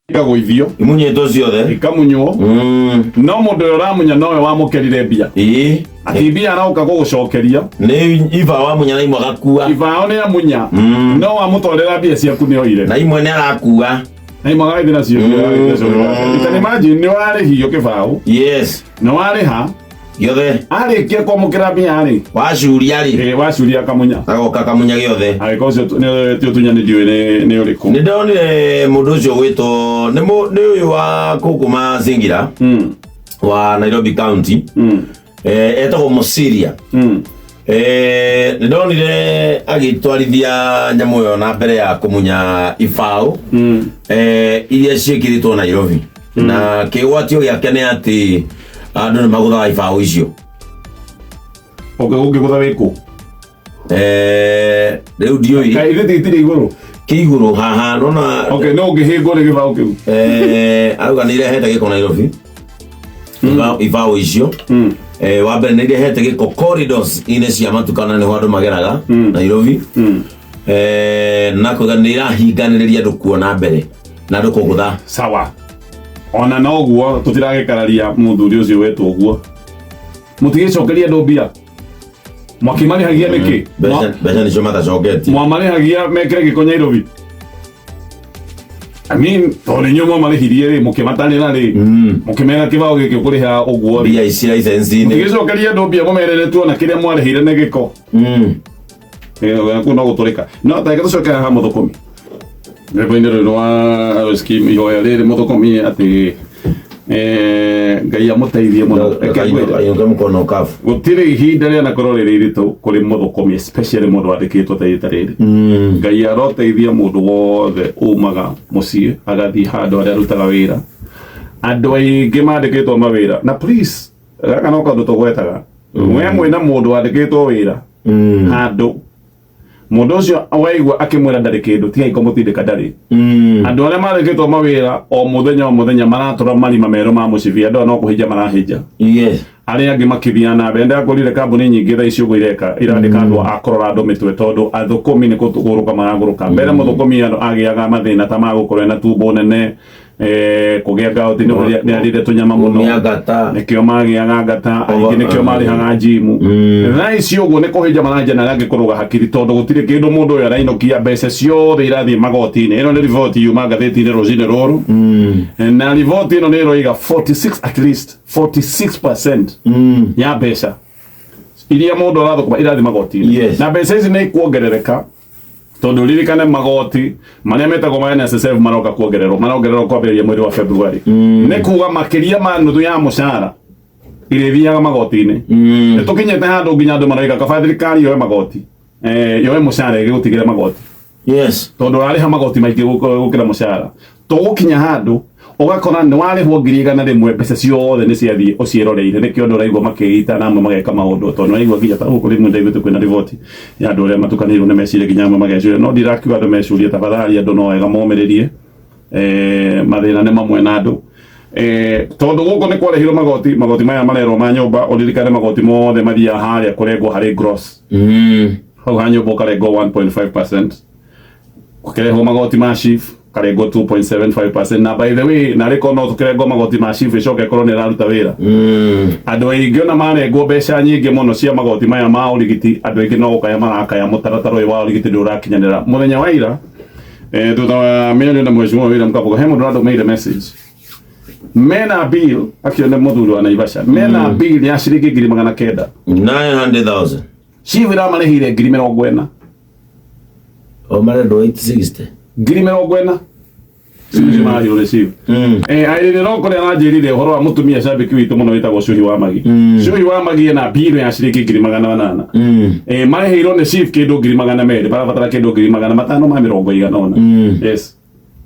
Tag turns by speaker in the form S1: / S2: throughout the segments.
S1: Ikagũithio.
S2: Imunyĩtwo ciothe.
S1: Ikamunywo. No mũndũ ũrĩa ũramunya nowe wamũkĩrire mbia. Ati mbia aroka gũgũcokeria.
S2: Nĩ iba wamunya na imwe agakua.
S1: Ibao nĩ amunya. No wamũtwarĩra mbia ciaku nĩ oire.
S2: Na imwe nĩ arakua.
S1: Na imwe agagĩthiĩ nacio. You can imagine nĩ warĩhio kĩbaũ.
S2: Yes.
S1: Nĩ warĩha.
S2: Gĩothe.
S1: Arĩkia kwamũkĩra mbia rĩ.
S2: Wacuria rĩ.
S1: Ĩ wacuria akamunya.
S2: Agoka akamunya gĩothe.
S1: Angĩkorwo ũcio ti ũtunyani ndiũĩ nĩ ũrĩkũ.
S2: Nĩ ndonire mũndũ ũcio gwĩtwo nĩ nĩ ũyũ wa kũkũ Mazingira wa Nairobi County. Etagwo Mosiria. Nĩ ndonire agĩtwarithia nyamũ ĩyo na mbere ya kũmunya ibaũ iria ciĩkĩrĩtwo Nairobi. Na kĩgwatio gĩake nĩ atĩ andũ nĩ magũthaga ibaũ icio.
S1: Ũngĩgũtha wĩ kũ?
S2: Rĩu ndiũĩ.
S1: Kaĩ ithe tigitiri igũrũ?
S2: Kĩ igũrũ haha nona.
S1: Okay, no ũngĩhĩngwo nĩ gĩbaũ kĩu.
S2: Arauga nĩ irehete gĩko Nairobi. Ibaũ icio. Wa mbere nĩ irehete gĩko corridors inĩ cia matukana nĩho andũ mageraga Nairobi. Na kuga nĩ irahinganĩrĩria andũ kuona mbere na andũ kũgũtha.
S1: Sawa. Ona noguo tũtiragĩkararia mũthuri ũcio wetwo ũguo. Mũtigĩcokeria andũ mbia. Mwakĩmarĩhagia nĩkĩ?
S2: Mbeca nĩcio matacoketie.
S1: Mwamarĩhagia mekĩre gĩko Nairobi. I mean, tondũ inyuĩ mwamarĩhirie rĩ, mũkĩmatarĩra rĩ, mũkĩmera kĩbaũ gĩkĩ ũkũrĩha ũguo rĩ.
S2: Mbia ici license-inĩ.
S1: Mũtigĩcokeria andũ mbia mũmerere tuona kĩrĩa mwarĩhire nĩ gĩko. Kũu no gũtũrĩka. No ta reke tũcoke haha mũthũkũmi. Rwĩmbo-inĩ rũrũ rwa scheme ihoya rĩrĩ mũthũkũmi atĩ Ngai amũteithie mũno. Reke ngwĩre.
S2: Kainuke mũkono kabu.
S1: Gũtirĩ ihinda rĩanakorwo rĩrĩ iritũ kũrĩ mũthũkũmi especially mũndũ wandĩkĩtwo ta rĩta rĩrĩ. Ngai aroteithia mũndũ wothe umaga mũciĩ agathiĩ handũ harĩa arutaga wĩra. Andũ aingĩ mandĩkĩtwo mawĩra na please gaka no kaũndũ tũgwetaga. We mwĩna mũndũ wandĩkĩtwo wĩra handũ mũndũ ũcio waigua akĩmwĩra ndarĩ kĩndũ tigai kũmũtindĩka ndarĩ. Andũ arĩa marĩkĩtwo mawĩra o mũthenya o mũthenya maratũra marima merũ ma mũcibi andũ aya no kũhinja marahinja. Arĩa angĩ makĩthiaga na mbere. Ndakũrire kambuni nyingĩ thaa ici ũguo ireka irandĩka andũ a kũrora andũ mĩtwe tondũ athũkũmi nĩ kũgũrũka maragũrũka. Mbere mũthũkũmi agĩaga mathĩna ta ma gũkorwo ena tumbo nene, kũgĩa gout nĩ arĩre tũnyama mũno.
S2: Kũgĩa ngata.
S1: Nĩkĩo magĩaga ngata, aingĩ nĩkĩo marĩhaga njimu. Thaa ici ũguo nĩ kũhĩnja marahĩnja na arĩa angĩ kũrũga hakiri tondũ gũtirĩ kĩndũ mũndũ ũyũ arainũkia, mbeca ciothe irathiĩ magoti-inĩ. Ĩno nĩ riboti yuma ngathĩti-inĩ rũcinĩ rũrũ. Na riboti ĩno nĩ ĩroiga 46 at least 46% ya mbeca iria mũndũ arathũkũma irathiĩ magoti-inĩ. Na mbeca ici nĩ ikuongerereka tondũ ririkane magoti marĩa metagwo ma NSSF maroka kuongererwo, marongererwo kwambĩrĩria mweri wa February. Nĩ kuga makĩria ma nuthu ya mũcara irĩthiaga magoti-inĩ. Nĩ tũkinyĩte handũ nginya andũ maroiga kaba thirikari yoe magoti, yoe mũcara ĩgĩgũtigĩre magoti. Tondũ ũrarĩha magoti maingĩ gũkĩra mũcara. Tũgũkinya handũ ũgakora nĩ warĩhwo 100,000 mbeca ciothe nĩ ciathiĩ ũciĩroreire. Nĩkĩo andũ ũraigua makĩita na amwe mageka maũndũ tondũ nĩ waigua nginya ta gũkũ rĩmwe ndaiguĩte kwĩna riboti ya andũ arĩa matukanĩirwo nĩ meciria nginya amwe magecuria. No ndirakiuga andũ mecurie, tafadhali andũ no wega momĩrĩrie. Mathĩna nĩ mamwe na andũ. Tondũ gũkũ nĩ kwarĩhirwo magoti, magoti maya marerwo ma nyũmba, ũririkane magoti mothe mathiaga harĩa kũrengwo harĩ gross. Hau ha nyũmba ũkarengwo 1.5%. Gũkĩrehwo magoti ma SHIF karengwo 2.75%. Na by the way, na rĩko no tũkĩrengwo magoti ma SHIF ĩcoke ĩkorwo nĩ ĩraruta wĩra. Andũ aingĩ ona marengwo mbeca nyingĩ mũno cia magoti maya ma ũrigiti, andũ aingĩ no gũkaya marakaya mũtaratara ũyũ wa ũrigiti ndũrakinyanĩra. Mũthenya wa ira, thutha wa mĩario na Mheshimiwa William Kabogo, he mũndũ ũrandũmĩire message. Mena bill, akĩone mũthuri wa Naivasha, mena bill ya ciringi 900,000.
S2: 900,000.
S1: SHIF ĩramarĩhĩire 40,000.
S2: O marendwo 860.
S1: 40,000. Cicio mararĩhwo nĩ SHIF. Irene Roko nĩ aranjĩrire ũhoro wa mũtumia cambĩki witũ mũno wĩtagwo Cuhi wa Magi. Cuhi wa Magi ena bill ya ciringi 800,000. Marĩhĩirwo nĩ SHIF kĩndũ 200,000, marabatara kĩndũ 580,000. Yes.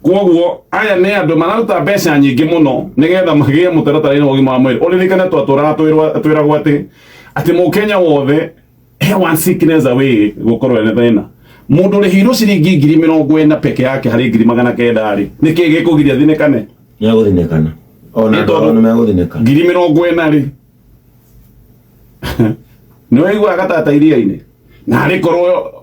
S1: Kwoguo aya nĩ andũ mararuta mbeca nyingĩ mũno nĩgetha magĩe mũtaratara-inĩ wa ũgima wa mwĩrĩ. Ũririkane twatũraga twĩragwo atĩ mũkenya wothe he one sickness away gũkorwo ena thĩna. Mũndũ ũrĩhĩirwo ciringi 40,000 peke yake harĩ 900,000 rĩ, nĩkĩ gĩkũgiria athinĩkane?
S2: Nĩegũthinĩkana. Ona
S1: Nĩ
S2: andũ
S1: tondũ
S2: ao nĩmegũthinĩkana.
S1: 40,000 rĩ. Nĩ waiguaga gatata iria-inĩ? Na arĩ korwo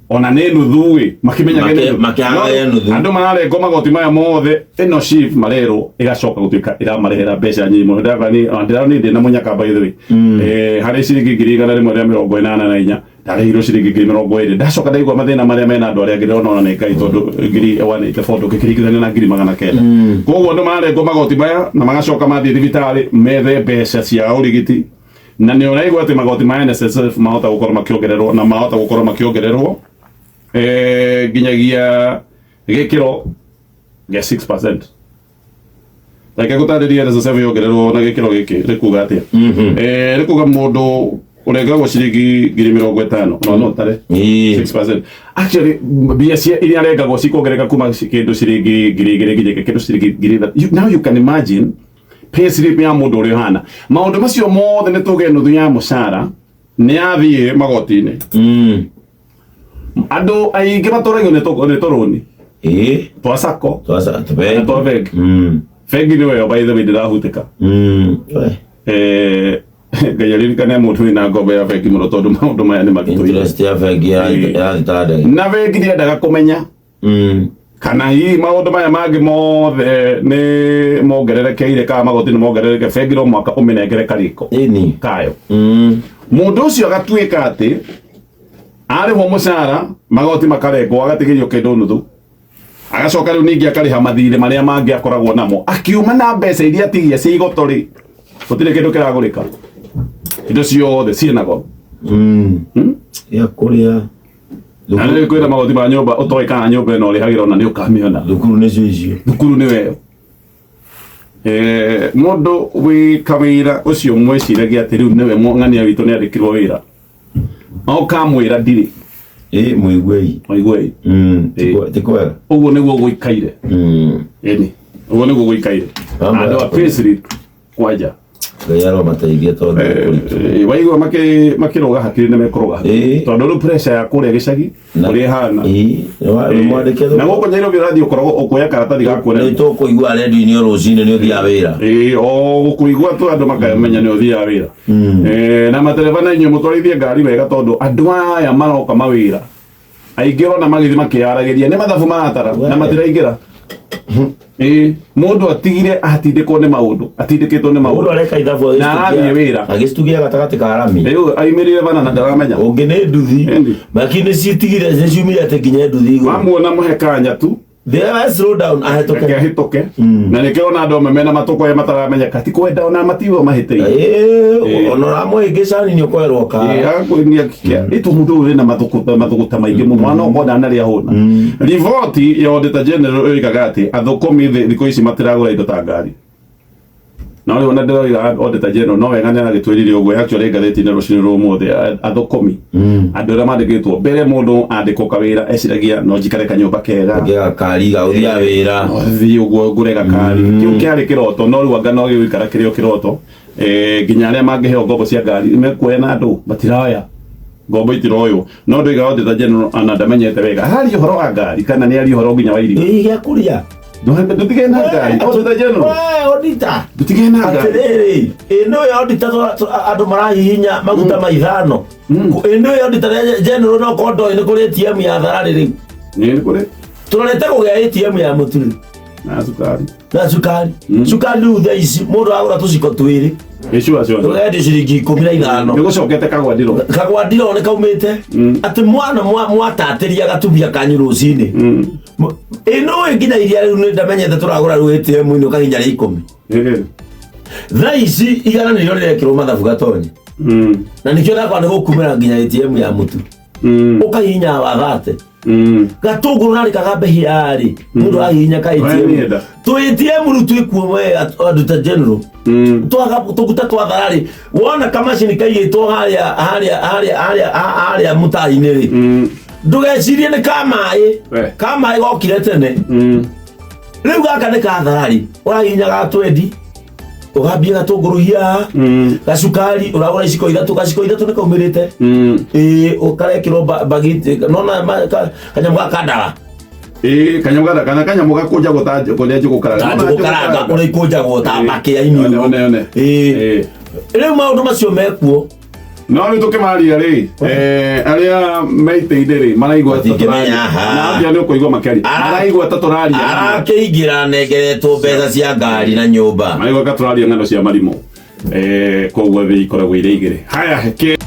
S1: Ona nĩ nuthu ĩ makĩmenyaga nĩ nuthu.
S2: Makĩhagaga
S1: No,
S2: nuthu.
S1: Andũ mararengwo magoti maya mothe, ĩno SHIF marerwo ĩgacoka gũtuĩka ĩramarehera mbeca nyingĩ mũno. Ndĩrona ndĩ na mũnyaka, by the way. Harĩ ciringi 184,000 ndarĩhirwo ciringi 20,000. Ndacoka ndaigua mathĩna marĩa mena andũ arĩa angĩ, ndĩrona ona nĩ Ngai, tondũ 184 ndũngĩkĩringithania na 900,000. Koguo andũ mararengwo magoti maya na magacoka mathiĩ thibitarĩ methe mbeca cia ũrigiti, na nĩ ũraigua atĩ magoti ma NSSF mahota gũkorwo makĩongererwo na mahota gũkorwo makĩongererwo nginyagia gĩkĩro gĩa 6%. Reke ngũtarĩrie NSSF yongererwo na gĩkĩro gĩkĩ nĩ kuga atĩa. Nĩ kuga mũndũ ũrengagwo ciringi 50,000 no ũtare 6%. Actually, mbia cia iria arengagwo cikuongerereka kuma kĩndũ ciringi 2,000 nginya kĩndũ ciringi 3,000. Now you can imagine pay slip ya mũndũ ũrĩa ũhana maũndũ macio mothe. Nĩ tuge nuthu ya mũcara nĩ yathiĩ magoti-inĩ. Andũ aingĩ matũragio nĩ tũrũni twa sacco na twa bengi. Bengi nĩ weyo, by the way, ndĩrahutĩka. Ngai aririkane mũndũ wĩna ngombo ya bengi mũno, tondũ maũndũ maya nĩ maritũhire.
S2: Interest ya bengi ĩrathiĩ ndege.
S1: Na bengi ndĩendaga kũmenya kana hihi maũndũ maya mangĩ mothe nĩ mongererekeire kana magoti nĩ mongerereke. Bengi no mwaka ũmĩnengere kariko kayo. Mũndũ ũcio agatuĩka atĩ arĩhwo mũcara, magoti makarengwo, agatigĩrio kĩndũ nuthu, agacoka rĩu ningĩ akarĩha mathirĩ marĩa mangĩ akoragwo namo, akiuma na mbeca iria atigia cia igoto rĩ, gũtirĩ kĩndũ kĩragũrĩka, indo ciothe ciĩna goro.
S2: Ya kũrĩa.
S1: Na nĩ kwĩna magoti ma nyũmba ũtoĩ kana nyũmba ĩno ũrĩhagĩra ona nĩ ũkamĩona.
S2: Thukuru nĩcio icio.
S1: Thukuru nĩ weyo. Mũndũ wĩ kawĩra ũcio mwĩciragia atĩ rĩu nĩwe ng'ania witũ nĩ andĩkirwo wĩra, no ũkamwĩra ndirĩ.
S2: Ĩ mũiguei.
S1: Mũiguei.
S2: Ti kwega.
S1: Ũguo nĩguo gũikaire. Ĩni, ũguo nĩguo gũikaire. Andũ a payslip kwanja.
S2: Ngai aromateithia tondũ nĩ kũritũ.
S1: Waigua makĩrũga hakiri nĩ mekũrũga hakiri, tondũ rĩu pressure ya kũrĩa gĩcagi ũrĩa ĩhana.
S2: Nĩ mwandĩke.
S1: Na gũkũ Nairobi ũrathiĩ ũkoragwo ũkuoya karatathi ga
S2: Nĩ
S1: kuonania.
S2: Tũkũigua redio-inĩ o rũcinĩ nĩ ũthiaga wĩra.
S1: Ĩĩ, o gũkũigua tu andũ makamenya nĩ ũthiaga wĩra. Na matereba na inyuĩ mũtwarithie ngari wega, tondũ andũ aya maroka mawĩra aingĩ ũrona magĩthiĩ makĩyaragĩria nĩ mathabu maratara na matiraingĩra. Ĩĩ, mũndũ atigire atindĩkwo nĩ maũndũ, atindĩkĩtwo nĩ
S2: Mũndũ
S1: maũndũ
S2: areka ithabu.
S1: Na arathiĩ wĩra.
S2: Agĩcitugia gatagatĩ ka rami.
S1: Rĩu aimĩrire bana na ndaramenya.
S2: Ũngĩ nĩ nduthi.
S1: Ĩndi.
S2: Lakini citigire nĩ ciumire atĩ nginya nduthi igũrũ.
S1: Mamuona mũhe kanya tu.
S2: The slow down ahĩtũke.
S1: Reke ahĩtũke. Na nĩkĩo ona andũ amwe mena matũkũya mataramenyeka, ti kwenda ona matiuga mahĩtĩire.
S2: Ona ũramũhĩngĩca nini ũkoerwo ka.
S1: Itu mũndũ ũyũ wĩna mathũgũta maingĩ mũno ona okorwo ndanarĩa hũna. Riboti ya Auditor General ĩoigaga atĩ athũkũmi thikũ ici matiragũra indo ta ngari. No rĩu ona ndĩroiga Auditor General no wega nĩ aragĩtwĩrire ũguo. Actually, ngathĩti-inĩ rũcinĩ rwa ũmũthĩ, athũkũmi, andũ arĩa mandĩkĩtwo mbere, mũndũ andĩkwo kawĩra eciragia no njikare kanyũmba kega.
S2: Ngĩaga kari ga ũthiaga wĩra.
S1: Thiĩ ũguo ngũre gakari. Kĩu kĩarĩ kĩroto, no rĩu anga no gĩgũikara kĩrĩ o kĩroto. Nginya arĩa mangĩheo ngombo cia ngari mekuoya na andũ matiroya ngombo, itiroywo. No ndoiga Auditor General ana ndamenyete wega haria ũhoro wa ngari kana nĩ aria ũhoro nginya wa irio.
S2: Ĩ gĩa kũrĩa.
S1: Ndũtige na ngari, Auditor General.
S2: We auditor.
S1: Ndũtige na ngari.
S2: Atĩrĩrĩ, ĩ nĩwe auditor andũ marahihinya maguta ma ithano. Ĩ nĩwe auditor general, no korwo ndoĩ nĩ kũrĩ ATM ya thararĩ rĩu.
S1: Nĩ kũrĩ.
S2: Tũrorete kũgĩa ATM ya mũtu rĩu.
S1: Na cukari.
S2: Na cukari. Cukari rĩu thaa ici mũndũ agũra tũciko twĩrĩ
S1: Gĩcua ciothe.
S2: Tũrendio ciringi 15.
S1: Nĩ gũcokete kagwandiro.
S2: Kagwandiro nĩ kaumĩte atĩ mwana mwatatĩria gatumia kanyu rũcinĩ. Ĩ nũĩ nginya iria rĩu nĩ ndamenyete tũragũra rĩu ATM-inĩ ũkahinya rĩa 10. Thaa ici 100 nĩrĩo rĩrekĩrwo mathabu gatonye. Na nĩkĩo ndakwa nĩ gũkumĩra nginya ATM ya mũtu. Ũkahihinya wa thate. Gatũngũrũ narĩ kagambe hiarĩ mũndũ arahihinya ka ATM.
S1: Wenienda.
S2: Tũ ATM rĩu twĩkuo we Auditor General. Twaga tũguta twa thararĩ wona kamacini kaigĩtwo harĩa harĩa harĩa harĩa harĩa mũtai-inĩ rĩ, ndũgecirie nĩ ka maĩ.
S1: We.
S2: Ka maĩ gokire tene. Rĩu gaka nĩ ka thararĩ, ũrahihinya ga twendi ũgambia gatũngũrũ hiaha. Gacukari ũragũra iciko ithatũ, gaciko ithatũ nĩ kaumĩrĩte. Ĩĩ, ũkarekĩrwo bagiti nona kanyamũ gaka kandara.
S1: Ĩĩ, kanyamũ gaka kana kanyamũ gakũnjagwo ta kũrĩa njũgũ karanga.
S2: Ta njũgũ karanga ũrĩa ikũnjagwo ta mbakĩa-inĩ
S1: One,
S2: ũguo.
S1: one, one.
S2: Ĩĩ. Rĩu maũndũ macio mekuo.
S1: No rĩu tũkĩmaria rĩ, arĩa meitĩire rĩ maraigua ta
S2: Matingĩmenya,
S1: tũraria.
S2: ha.
S1: Na atĩa nĩ ũkũigua makĩaria.
S2: Ara-
S1: Maraigua ta tũraria.
S2: Arakĩingĩra nengeretwo mbeca cia ngari na nyũmba.
S1: Maraigua ta tũraria ng'ano cia marimũ. Koguo thĩ ikoragwo irĩ igĩrĩ. Haya, ke